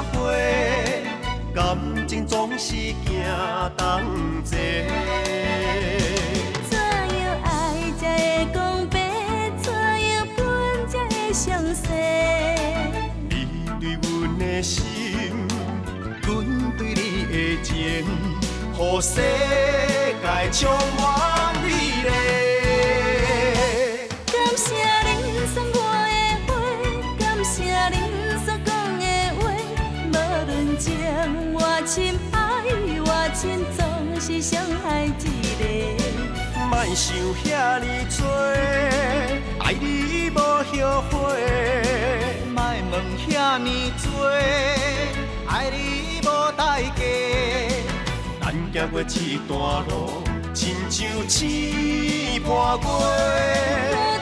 花，感情总是行同齐。怎样爱才会讲白？怎样分才会详细？你对阮的心，阮对你的情，予世界充满美丽。感谢恁送我的花，感谢恁所讲的话，无论情偌深，爱偌深，总是伤害一个。莫想遐呢多，爱你无后悔。莫问遐呢多，爱你无代价。咱行过这段路，亲像星伴月。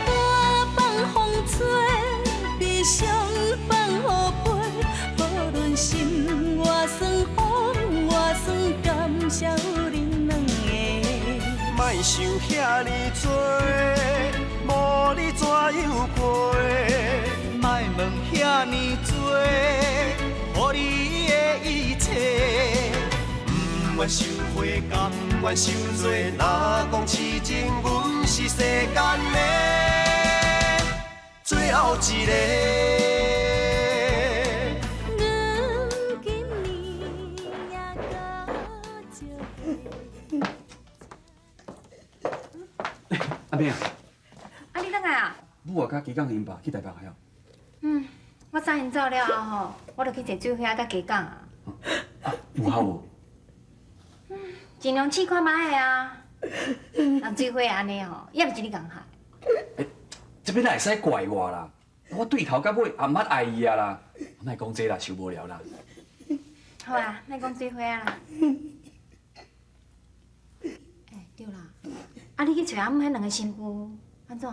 孤单放风吹，悲伤放雨飞，无论心偌酸，风偌酸，感谢有恁两个。莫想遐呢多，无你怎样过？莫问遐呢多，予你的一切。不愿受悔，甘愿受罪。若讲痴情，阮是世间的最后一个。阮今年也九十岁。阿妹啊，啊，你转来啊？母啊，佮鸡公𪜶爸去台北啊？嗯，我早𪜶走了后吼，我就去坐水火仔佮鸡公啊。啊，有效无？尽量试看覓的啊。人水火按呢吼，也毋是你共害。欸，這欲哪會使怪我啦？我對頭到尾也毋捌愛伊啊啦。莫講這啦，傷無聊啦。好啊，莫講水火仔啦。欸，對啦，啊，你去揣阿姆彼兩个新婦，按怎？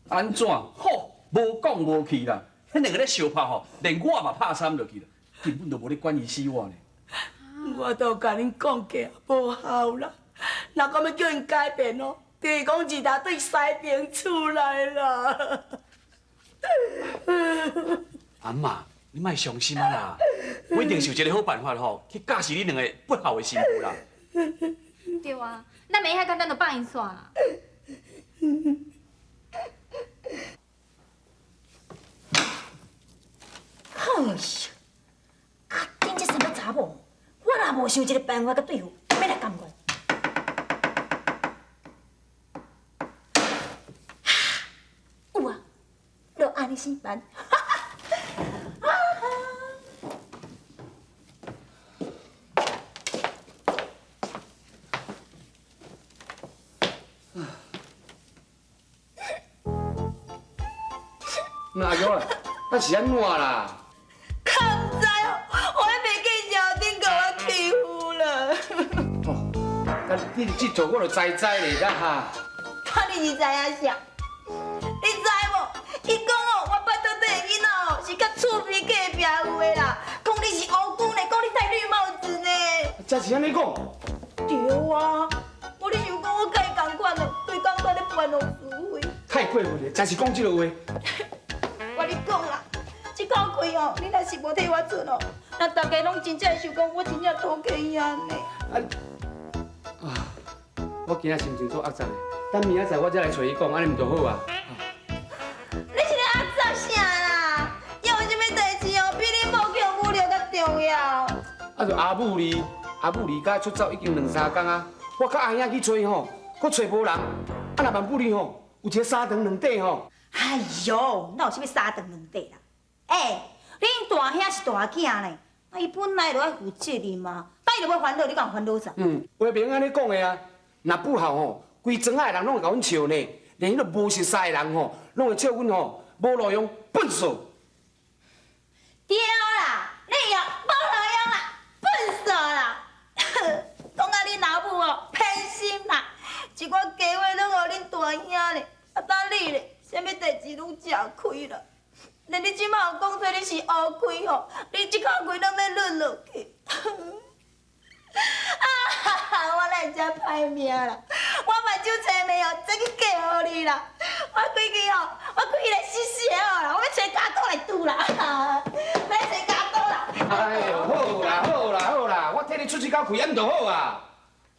按怎？吼，無講無去啦。彼兩个咧相拍吼，連我嘛拍慘落去啦，根本就無咧管伊死活呢。我都共恁講過，無效啦。若講欲叫𪜶改變哦，就是講日頭對西邊出來啦。阿嬤，你莫傷心啊啦，我一定想一个好辦法吼，去教示恁兩个不孝的新婦啦。對啊，咱袂遐簡單就放𪜶煞啦。哎呀，啊，恁這三个查某，我若無想一个辦法佮對付，欲來甘願。有啊，就按呢死辦。那阿玉啊，那是按怎啦？敢知哦，我彼袂记小顶共我欺負啦。哦，啊，你這套我就知知咧啦哈。到底是知影啥？你知無？伊講哦，我拜託底的囡仔哦，是佮厝邊隔壁有的啦，講你是烏龜呢，講你戴綠帽子呢。真是按呢講？對啊，無你想講我佮伊仝款哦，規工在咧搬弄是非。太過分了，真是講這个話。我跟你講啦，這口氣哦，你若是無替我出哦，那大家攏真正會想講我真正討客兄呢。啊，我今仔心情足壓抑的，等明仔載我才來揣伊講，按呢毋就好啊？你是咧壓抑啥啦？猶有啥物代誌哦，比恁某去予侮辱較重要？啊，就阿母哩，阿母離家出走已經兩三工啊，我佮阿兄去揣吼，閣揣無人。啊，若萬不利吼，有一个三長兩短吼。哎喲，哪有啥物三長兩短啦？欸，恁大兄是大囝呢，啊，伊本來就愛負責任嘛，啊，伊就欲煩惱，你敢有煩惱啥？嗯，話袂用按呢講的啊，若不孝吼，規庄仔的人攏會共阮笑呢，連彼个無熟似的人吼，攏會笑阮吼無路用，笨手。對啦，你哦無路用啦，笨手啦，講甲恁老母哦偏心啦，一寡假話攏予恁大兄咧，啊，當你咧，啥物代誌攏食虧啦，連你這馬有講出你是烏虧吼，你這口氣攏欲忍落去。啊哈哈！我哪會遮歹命啦？我目睭青眉哦，這去嫁予你啦！我規氣哦，我規氣來死死的哦啦！我欲揣家刀來拄啦！欲揣家刀啦！哎，氣，按就好啊。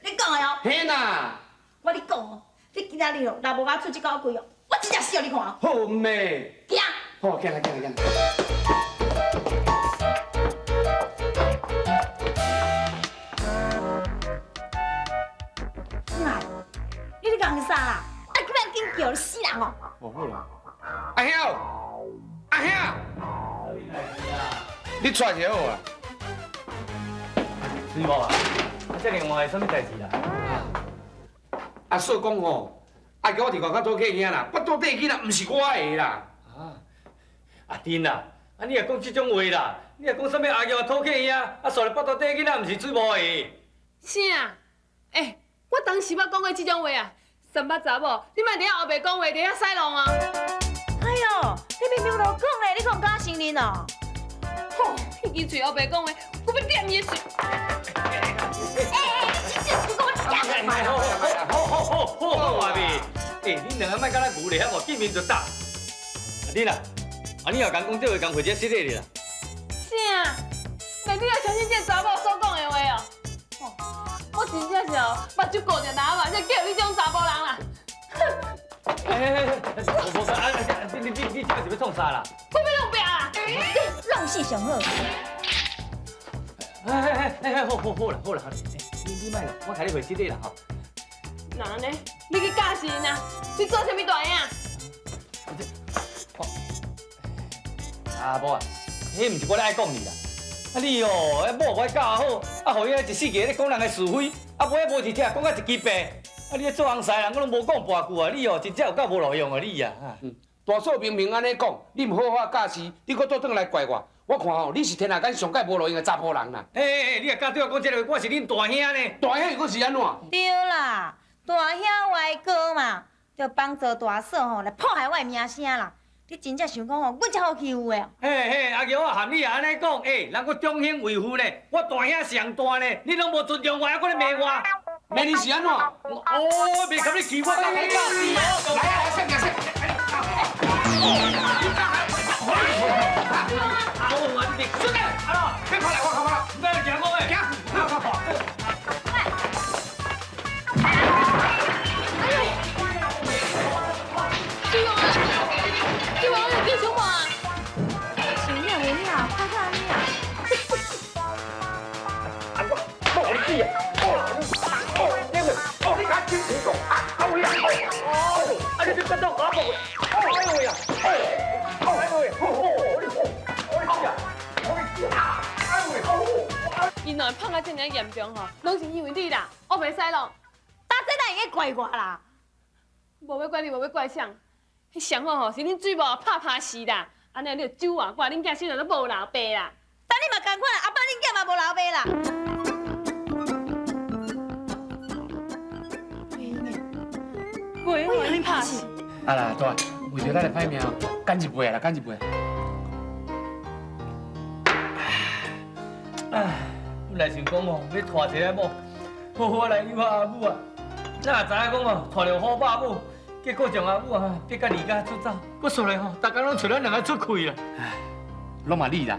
你講的哦。嘿啦。我你講哦，你今仔日哦，若無共我出這口氣哦，我真正死予你看。好咩？行。好，行啦，行啦，行。哎，你咧講啥啦？啊，你欲緊叫，你死人哦！哦，好啦。阿兄，阿兄，你出來一下好啊。水某啊，啊，這另外是啥物代志啦？阿嫂講吼，阿叫我佇外口討客兄啦，腹肚底囡仔毋是我的啦。啊，阿珍啊，啊你若講這種話啦，你若講啥物阿玉討客兄，啊，煞來腹肚底囡仔毋是水某的。啥？欸，我當時捌講過這種話啊，三八查某，你莫佇遐烏白講話，佇遐使弄啊！哎喲，你明明就講咧，你閣毋敢承認哦？吼，彼支喙烏白講話，我欲點伊的喙！欸欸，你真正是講我欸，好好好好好好啊未？欸，恁兩个莫敢若牛咧遐，見面就打。阿珍啊，啊你若共講這話，共或者失禮咧啦。啥？連你也相信這个查某所講的話哦？我真正是哦，目睭顧著哪嘛，才叫你這種查埔人啦！哼！欸欸欸，無無啊！你這是欲創啥啦？我欲弄拚啦！弄死上好。哎哎哎哎，好好好啦好啦，你莫啦，我共你回失禮啦吼。那按呢？你去教示𪜶啊？你做啥物大兄？阿母啊，彼毋是我咧愛講你啦。啊你哦，彼某無愛教好，啊，予伊一世界咧講人的是非，啊，尾仔無佇遮講甲一支病。啊，你這做翁婿人，我攏無講半句啊！你哦，真正有夠無路用啊！你啊，大嫂明明按呢講，你毋好好教示，你閣倒轉來怪我，我看吼，你是天下間上蓋無路用的查埔人啦！欸欸欸，你若敢對我講這个話，我是恁大兄呢。大兄閣是按怎？對啦，大兄歪哥嘛，著幫助大嫂吼來破壞我的名聲啦。你真正想講吼，阮才好欺負的哦。嘿嘿，阿玉啊，含你也按呢講，欸，人閣長兄為父呢，我大兄上大呢，你攏無尊重我，還閣咧罵我？罵你是按怎？哦，袂共你欺負，我共你教示哦。來啊，來，先行先。孙子，阿老，别跑了，我跑了，不要行我的，行。水王啊，水王，你叫什么啊？想影有影，拍到按呢啊！啊，我我你死啊！哦哦，你个，哦，你敢真皮讲啊？啊喂啊！哦，啊你别到我讲，哦哎呦喂啊！哦哦哎呦喂，哦哦你哦，你死啊！我你死啊！哎呦喂，哦！𪜶两个胖甲這爾嚴重吼，攏是因為你啦，我袂使咯。大這哪會怪我啦？無欲怪你，無欲怪誰，彼上好吼是恁水某拍拍死啦，按呢你就走啊，我恁囝身上都無老爸啦。但你嘛仝款，阿爸恁囝嘛無老爸啦。袂予恁拍死。啊啦，大，為著咱的歹命，乾一杯啦，乾一杯。唉，本來想講哦，欲娶一个某，好好來養阿母啊，哪知影講哦，娶著虎爸母，結果將阿母啊逼甲離家出走，閣煞來吼，逐工攏揣咱兩个出氣啦。唉，攏嘛你啦，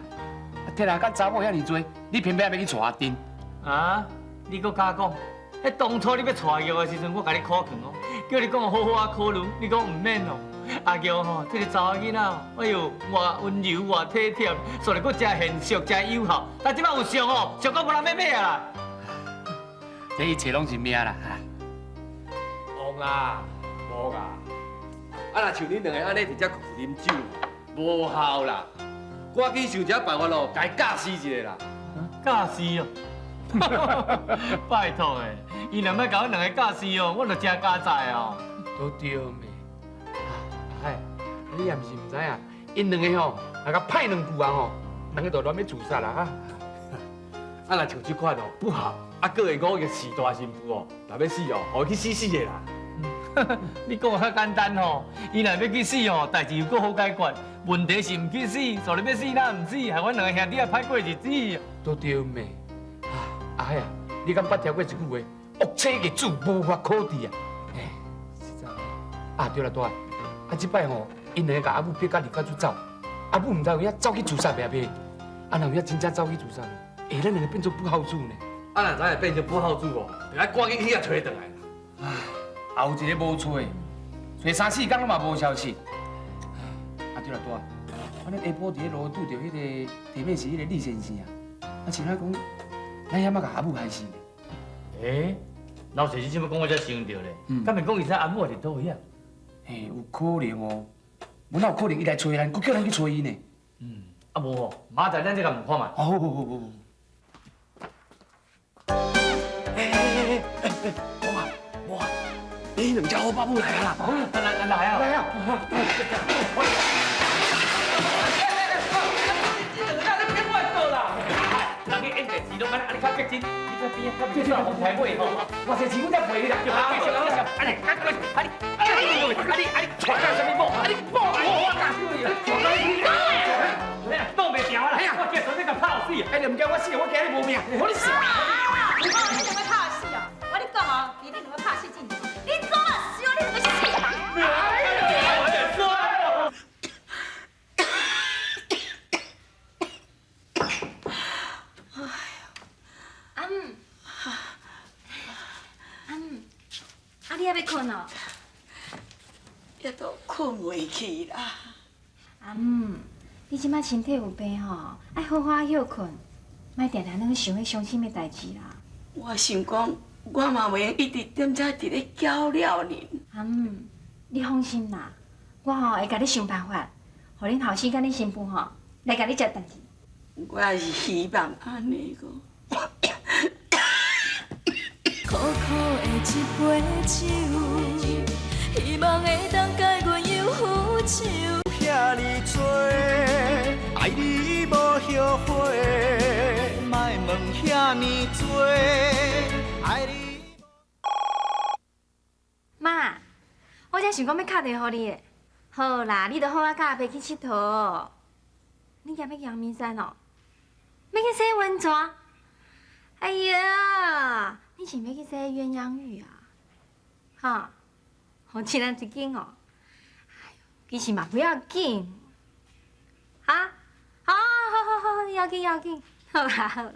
天下間查某遐爾濟，你偏偏欲去娶阿珍。啊？你閣敢講？彼當初你欲娶阿玉的時陣，我共你苦勸哦，叫你講好好仔考慮，你講毋免哦。阿玉吼，這个查某囡仔，哎喲，偌溫柔，偌體貼，煞來閣誠賢淑，誠友好。但這擺有俗哦，俗到無人欲買啊啦。這一切攏是命啦。王啊，無啊，啊若像恁兩个按呢佇遮啉酒，無效啦。趕緊想一下辦法咯，共伊教示一下啦。教示哦？拜託的，伊若欲共阮兩个教示哦，我就誠嘉哉哦。都對咩？哎，你也毋是毋知影，𪜶兩个吼，若共歹兩句啊吼，兩個就亂欲自殺啦哈。啊，若像這款哦不好，啊，閣會五月飼大新婦哦，若欲死哦，予伊去死死的啦。你講較簡單吼，伊若欲去死哦，代誌又閣好解決。問題是毋去死，煞來欲死哪毋死，害阮兩个兄弟仔歹過日子。都對咩？阿海啊，你敢捌聽過一句話？惡妻逆子，無法可治啊！欸，實在。啊對啦，大，啊這擺吼，𪜶兩个共阿母逼甲離家出走，阿母毋知有影走去自殺袂袂？啊，若有影真正走去自殺，欸，咱兩个變做不孝子呢。啊，若知會變成不孝子哦，就愛趕緊去共揣轉來啦。唉，也有一個無揣，揣三四工攏嘛無消息。啊對啦，大，我咱下晡佇咧路拄著彼個地面是彼個李先生啊，啊像咱講，咱遐嘛共阿母害死呢。欸，老師你這麼講，我才想著咧，敢會講伊知阿母佇佗位啊？嘿，有可能哦，無哪有可能伊來揣咱，閣叫咱去揣伊呢？嗯，啊無吼，明仔載咱再共問看覓。好好好好好。欸，無啊無啊，你兩隻好爸母來啊啦！來來啊！來啊！人去演電視攏按呢，按呢較逼真，你看邊啊，較逼真，風台尾吼，我這錢阮才賠你啦。啊你啊你啊你啊你娶到啥物某？啊你某我教死你啦！你啊，擋袂牢啦！我惊孙子共拍死啊！哎，你毋惊我死，我惊你無命。我你死！你兩个拍死哦！我跟你講哦，你兩个拍死進前，你怎啊想你兩个死人？阿姆，阿姆，啊你猶欲睏哦？也都睏袂去啦。阿姆，你這擺身體有病吼，愛好好歇睏，莫定定攏去想彼傷心的代誌啦。我想講，我嘛袂用一直踮遮佇咧攪了恁。阿姆，你放心啦，我吼會共你想辦法，予恁後生佮恁新婦吼來共你接轉去。我也是希望按呢個。苦苦的一杯酒，希望會當解阮憂愁。遐爾多，愛你無後悔，莫問遐爾多，愛你。媽，我才想講欲敲電話予你的。好啦，你著好好佮阿伯去𨑨迌。你今欲去陽明山哦？欲去洗溫泉？哎呀，你是欲去洗鴛鴦浴啊？哈，好，一人一間哦。哎喲，其實嘛不要緊。哈，好，好好好，要緊要緊，好啦好啦，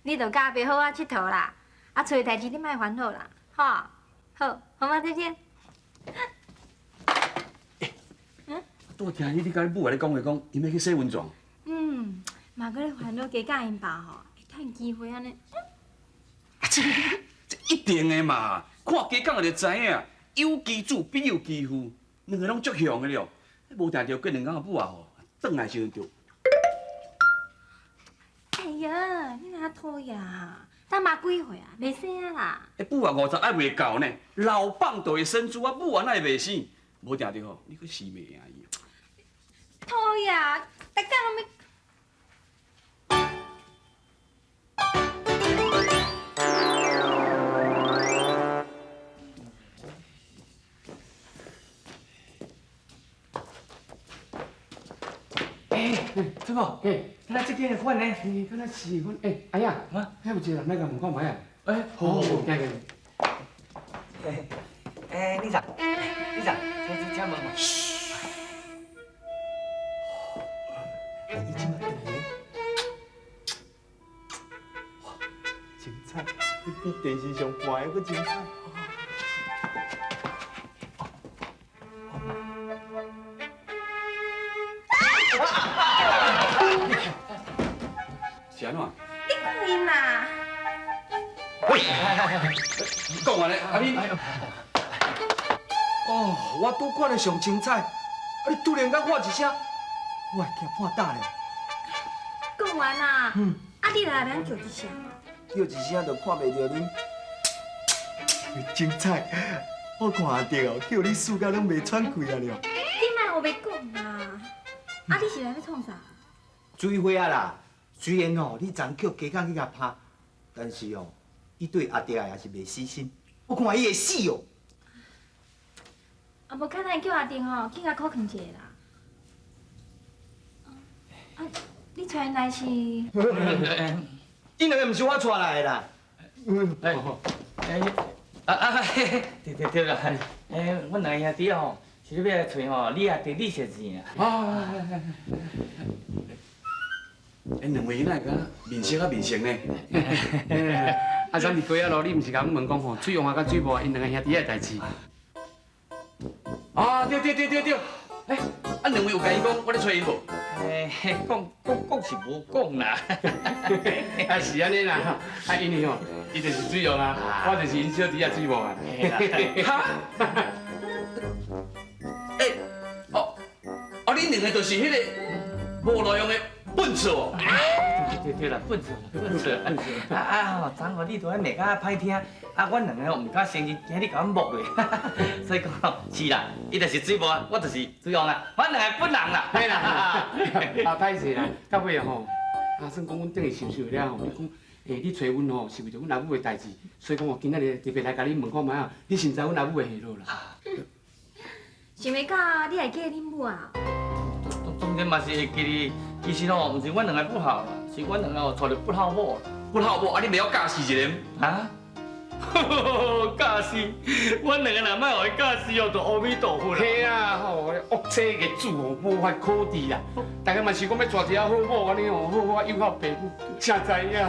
你著佮阿伯好好𨑨迌啦，啊，厝的代誌你莫煩惱啦，吼，好，好嗎？再見。拄聽你佮你母仔咧講話，講𪜶欲去洗溫泉。嗯，嘛閣咧煩惱加佮𪜶爸吼，會趁機會按呢。啊，這一定的嘛，看加講就知影，有其子必有其父，兩个攏足雄的了。無定著過兩工母仔吼，轉來時陣就。哎呀，你哪討厭啊？等媽幾歲啊？袂生啊啦。欸，母仔50還袂到呢，老蚌就會生珠啊，母仔哪會袂生？無定著吼，你閣死袂贏伊。討厭，逐工攏欲。欸，主某，欸，敢若這間的款呢？欸，敢若是阮，欸，阿雅，遐有一個人來共問看覓啊？欸，好，好，行行。欸，李長，李長，請請問嘛。噓。伊這擺轉來，哇，精彩！你比電視上播的閣精彩。是按怎？你講𪜶啦。喂，講完咧，啊你？哦，我拄看得上精彩，啊你突然間喊一聲，我會驚破膽咧。講完啦。嗯。啊你來免叫一聲。叫一聲就看袂著恁。精彩，我看著哦，叫你輸甲攏袂喘氣啊了。你莫烏白講啦，啊你是來欲創啥？水花啊啦，雖然吼你昨叫加工去共拍，但是哦，伊對阿弟也是袂死心。我看伊會死哦。啊，無簡單叫阿弟吼去共考勸一下啦。啊，你帶𪜶來是？𪜶兩個毋是我帶來的啦。啊對對對啦，欸，阮兩个兄弟吼，是咧欲來揣吼李阿弟李先生啊。啊。欸，兩位哪會敢面色啊面色呢？啊，昨伫街仔路，你毋是共阮問講吼，水王啊佮水母啊，𪜶兩个兄弟的代誌。啊，對對對對對，欸，啊兩位有共伊講我咧揣𪜶無？欸，講講講是無講啦。啊是按呢啦，啊因為吼，伊就是水王啊，我就是𪜶小弟仔水母啊。哈？欸，哦，哦，恁兩个就是彼个無路用的笨手哦。對對對啦，笨手，笨手，笨手。啊啊吼，昨昏你都咧罵甲歹聽，啊，阮兩个毋敢承認，驚你共阮摸落，所以講是啦，伊就是水母啊，我就是水王啊，阮兩個笨人啦。嘿啦，啊歹勢啦，到尾吼，啊算講阮等於想想了吼，你講，欸，你揣阮吼是為著阮阿母的代誌，所以講我今仔日特別來共你問看覓仔，你是毋知阮阿母的下落啦？想袂到你會記恁母啊？當然嘛是會記得，其實吼，毋是阮兩个不好啦，是阮兩個吼娶著不孝某。不孝某，啊你袂曉教示一下？啊？教示，阮兩個若莫予伊教示哦，就阿彌陀佛啦。嘿啊吼，惡妻惡子吼，無法可治啦。大家嘛是講欲娶一个好某，按呢吼，好好養孝爸母，誰知影？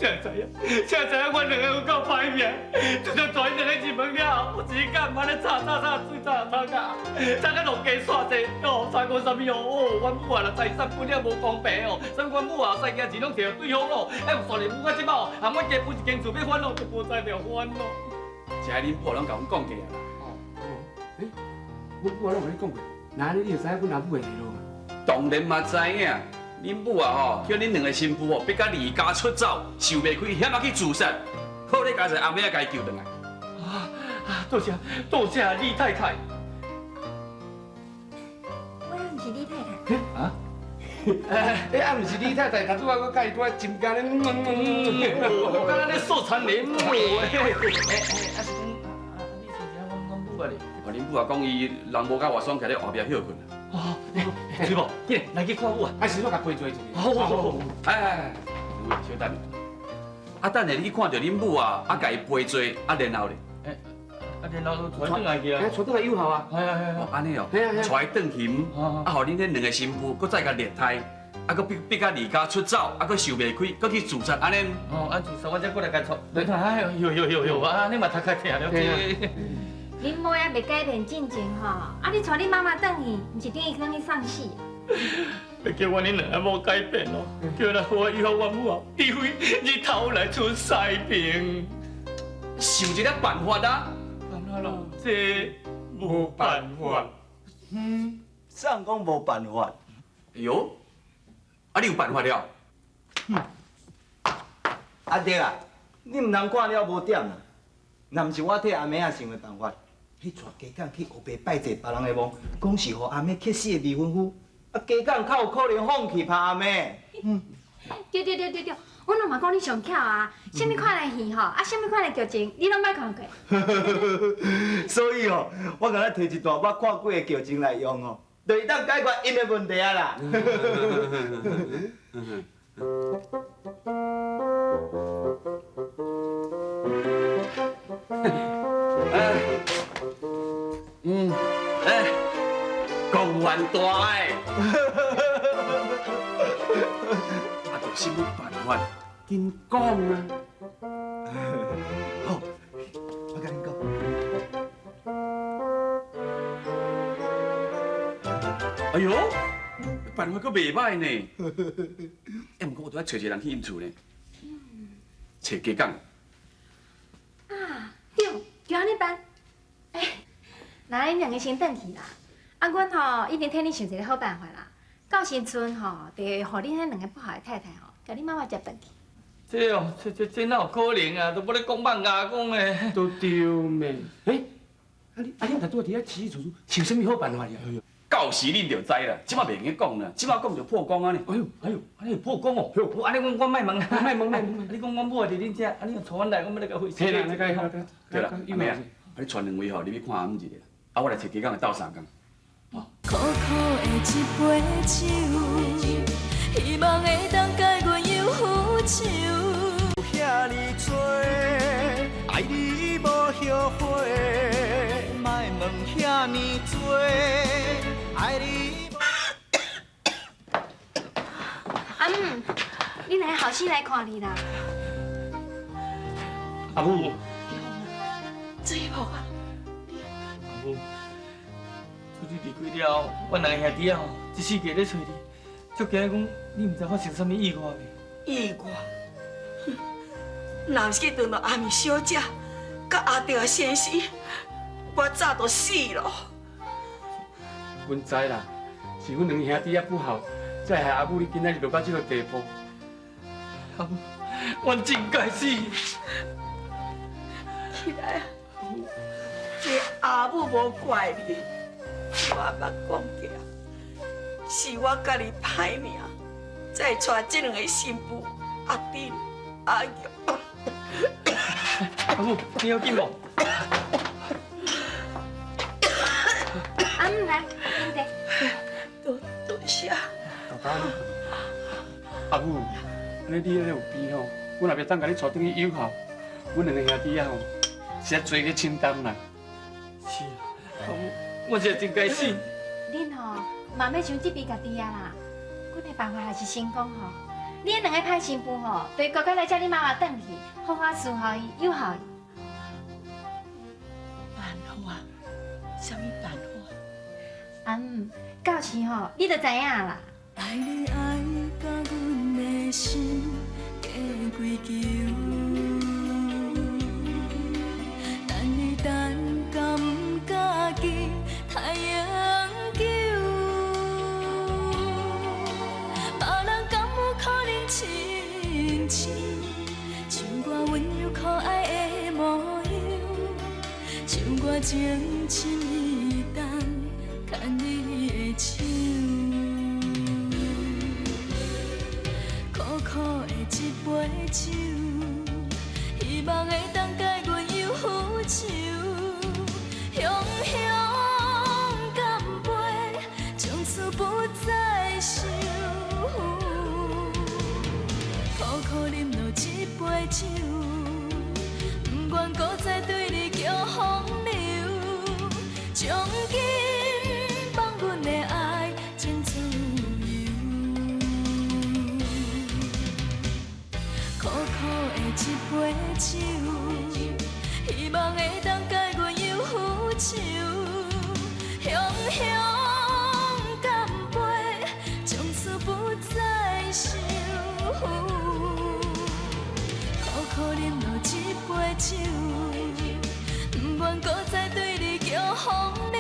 誰知影？誰知影？阮兩個有夠歹命，自從娶𪜶兩個入門了後，我一工毋通咧吵吵吵，水吵吵甲，吵甲落家煞济哦，吵过啥物哦？哦，阮母啊，财產分了無公平哦，啥物阮母啊，使錢攏摕予對方咯，哎，煞連母到這擺哦，含阮家分一間厝欲翻哦，都無才調翻咯。這恁母攏共阮講過啊啦。哦，欸，阮母攏共你講過，那按呢你就知影阮阿母的下落啊？當然嘛知影。恁母啊吼，叫恁兩個新婦吼，逼甲離家出走，想袂開，險仔去自殺。好咧，佳哉阿妹仔共伊救轉來。啊，多謝多謝李太太。我毋是李太太。啊？欸，啊，毋是李太太，頭拄仔我佮伊拄仔真驚咧，我敢若咧素田蓮母。欸欸，啊是講，啊你是知影阮母啊咧？哦，恁母啊講伊人無甲外爽，徛咧外壁歇睏。哦，水某，緊來去看母啊！啊，是我共陪坐一下。好好好。哎哎哎，小等，啊等下你去看著恁母啊，啊共伊陪坐，啊然後咧？啊然後帶轉來去啊！帶轉來有效啊！係啊係啊。按呢哦，帶伊轉去，啊，予恁彼兩个新婦，閣再共掠刣，啊，閣逼甲離家出走，啊，閣想袂開，閣去自殺，按呢？哦，啊自殺，我才過來共帶。哎呦呦呦呦，啊，你嘛讀較聽了這。恁母猶袂改變進前吼，啊你帶恁媽媽轉去，毋是等於講去送死？欲叫阮恁兩个某改變哦，叫咱好以後阮母啊，除非日頭來出西邊。想一个辦法啊！辦法咯，這無辦法。嗯，啥人講無辦法？哎喲，啊你有辦法了？阿弟啊，你毋通看了無點啊！若毋是我替阿妹仔想的辦法，去帶家港去烏白拜祭別人的墓，講是予阿妹克死的未婚夫，啊家港較有可能放棄拍阿妹。嗯，對對對對對，阮老嘛講你上巧啊，啥物款的戲吼，啊啥物款的劇情，你攏捌看過。所以吼，我敢若提一段捌看過的劇情來用吼，就會當解決𪜶的問題啊啦。嗯，哎，公园大的，啊，就啥物辦法？緊講啊！好，我共恁講。哎喲，辦法閣袂歹呢。欸，毋過我著愛揣一個人去𪜶厝呢，揣家港。啊，對，就按呢辦。欸，那恁兩个先轉去啦。啊，阮吼一定替你想一个好辦法啦。到時陣吼，就會予恁彼兩个不孝的太太吼，共恁媽媽接轉去。這哦，這哪有可能啊？都無咧講放牙講的。都對咩？欸，啊你，拄仔佇遐起起厝想啥物好辦法呀？到時恁就知啦，這擺袂用講啦，這擺講就破功啊呢。哎喲，哎喲，按呢會破功哦。按呢阮莫問，莫問，莫問。你講阮母佇恁遮，啊你若帶阮來，阮欲來共費事。嘿啦，來來來。對啦，阿妹啊，啊你帶兩位吼入去看阿姆一下，啊我來揣家港來鬥相共。苦苦的一杯酒，希望會當解阮憂愁。遐爾多，愛你無後悔，莫問遐爾多，愛你。阿妹，師來看你啦。阿母，水木啊，阿母，自你離開了後，阮兩个兄弟仔吼，一世界咧揣你，足驚講你毋知發生啥物意外未？意外？若毋是去撞著阿明小姐，佮阿德先生，我早就死囉。阮知啦，是阮兩个兄弟仔不孝，才害阿母你今仔日落到這个地步。阿母，阮真該死。起來啊！這阿母無怪你，我捌講過，是我家己歹命，才會娶這兩个新婦阿珍、阿玉。阿母，你要緊無？阿母來，飲茶。多多謝。大家，阿母，按呢你按呢有病吼，阮也袂當共你帶轉去幼校，阮兩个兄弟仔吼，實在罪過承擔啦。是啊，阿母，我實在真該死。恁吼嘛欲傷責備家己啊啦，阮的辦法若是成功吼，你彼兩个歹新婦吼，就會乖乖來接恁媽媽轉去，好好伺候伊，友好伊。辦法？啥物辦法？阿姆，到時吼，你就知影啦。愛你愛甲阮的心加跪求，等你等甲毋家己太永久，别人敢有可能亲像像我溫柔可愛的模樣，像我情深意重牽你的手。苦苦的一杯酒，希望會當解阮憂愁。雄雄乾杯，從此不再愁。苦苦啉落一杯酒，不願閣再對你叫風流，將今放阮的愛真自由。苦苦的一杯酒，希望會當解阮憂愁。雄雄乾杯，從此不再愁。苦苦啉落一杯酒，不願閣再對你叫風流，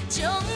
將今